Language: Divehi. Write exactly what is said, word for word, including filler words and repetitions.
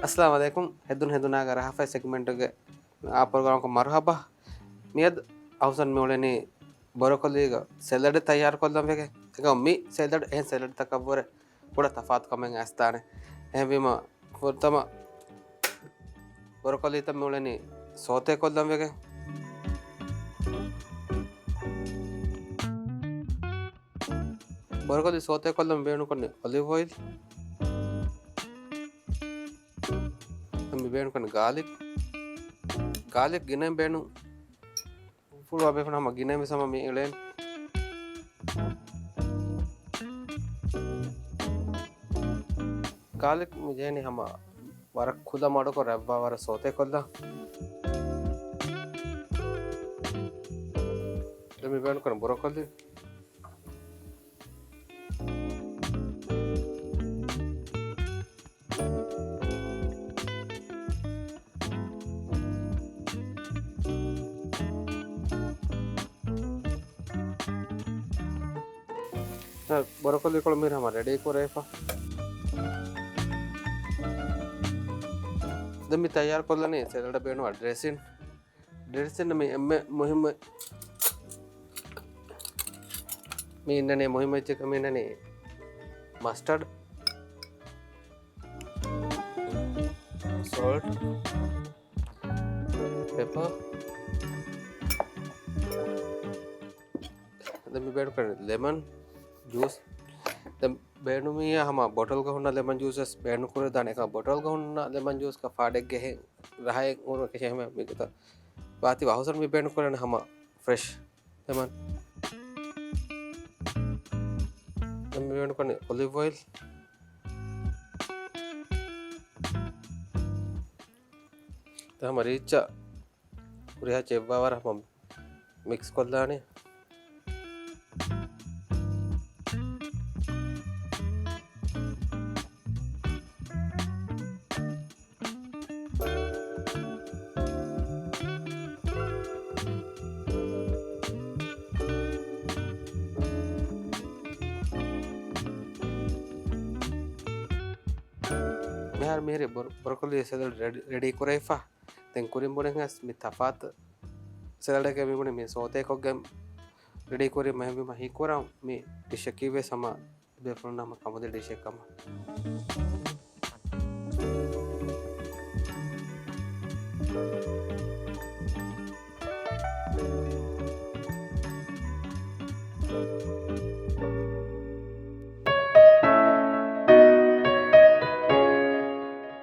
އައްސަލާމު ޢަލައިކުމް. ހެދުން ހެދުނާގެ ރަހާފަތް ސެގްމެންޓުގެ އާ ޕްރޮގްރާމަކަށް މަރުޙަބާ. މިއަދު އަހުސަން މިއުޅެނީ ބޮރޮކޮލީގަ ސެލަޑެއް ތައްޔާރުކޮށްލަން ވެގެން. އެކަމް މި ސެލަޑް އެހެން ސެލަޑްތަކަށްވުރެ ކުޑަ ތަފާތުކަމެއް އައިސްދާނެ. އެހެންވީމަ ފުރަތަމަ ބޮރޮކޮލީތައް މިއުޅެނީ ސޯތޭކޮށްލަން ވެގެން. ބޮރޮކޮލީ ސޯތޭކޮށްލަން ބޭނުންކޮށްނީ އޮލިވް އޮއިލް. މި ބޭނުންކޮށްނީ ގާލިކް. ގާލިކް ގިނައިން ބޭނުން. ފުޅު އަބޭފުޅުން ހަމަ ގިނައިން ވެސް ހަމަ މި އެޅެން. ގާލިކް މި ޖެހެނީ ހަމަ ވަރަށް ކުލަ މަޑުކޮށް ރަތްވާ ވަރަށް ސޯތޭކޮށްލާ. ދެން މި ބޭނުންކޮށް ބޮރޮކޮލީ. ބޮރޮކޮލީ ކޮޅު މިހިރަ ހަމަ ރެޑީ ކުރެވިފަ. ދެން މި ތައްޔާރު ކޮށްލަނީ ސެލަޑަށް ބޭނުންވާ ޑްރެސިން. ޑްރެސިން މި އެންމެ މުހިއްމު، މި އިންނަނީ މުހިއްމު އެއްޗަކަށް މި އިންނަނީ މަސްޓަޑް، ސޯލްޓް، ޕެޕާ. ދެން މި ބޭނުން ކުރަނީ ލެމަން ޖޫސް. ދެން ބޭނުމިއްޔާ ހަމަ ބޮޓަލްގަ ހުންނަ ލެމަން ޖޫސް ވެސް ބޭނުން ކުރެވިދާނެ. އެކަމަ ބޮޓަލްގަ ހުންނަ ލެމަން ޖޫސްގަ ފާޑެއްގެ ހެން ރަހައެއް އުރުން އެކަށެއް ހަމަ މިގޮތަށް ވާތީ. އަހުސަން މި ބޭނުން ކުރަނީ ހަމަ ފްރެޝް ލެމަން. ދެން މި ބޭނުން ކުރަނީ އޮލިވް އޮއިލް. ދެން ހަމަ ރީއްޗަށް ހުރިހާ އެއްޗެއް ވާވަރަށް ހަމަ މިކްސް ކޮށްލާނީ. މިހާރު މިހިރީ ބޮރ-، ބޮރޮކޮލީ ސެލަޑް ރެޑި، ރެޑީ ކުރެވިފަ. ދެން ކުރިން ބުނިން ހަސް މި ތަފާތު ސެލަޑެއްގެ މި ބުނި މި ސޯތޭކޮށްގެން ރެޑީ ކުރި މެހެންވީމަ ހީކުރަން މި ޑިޝަކީ ވެސް ހަމަ ބޭފުޅުންނަށް ހަމަ ކަމުދި ޑިޝެއް ކަމަށް.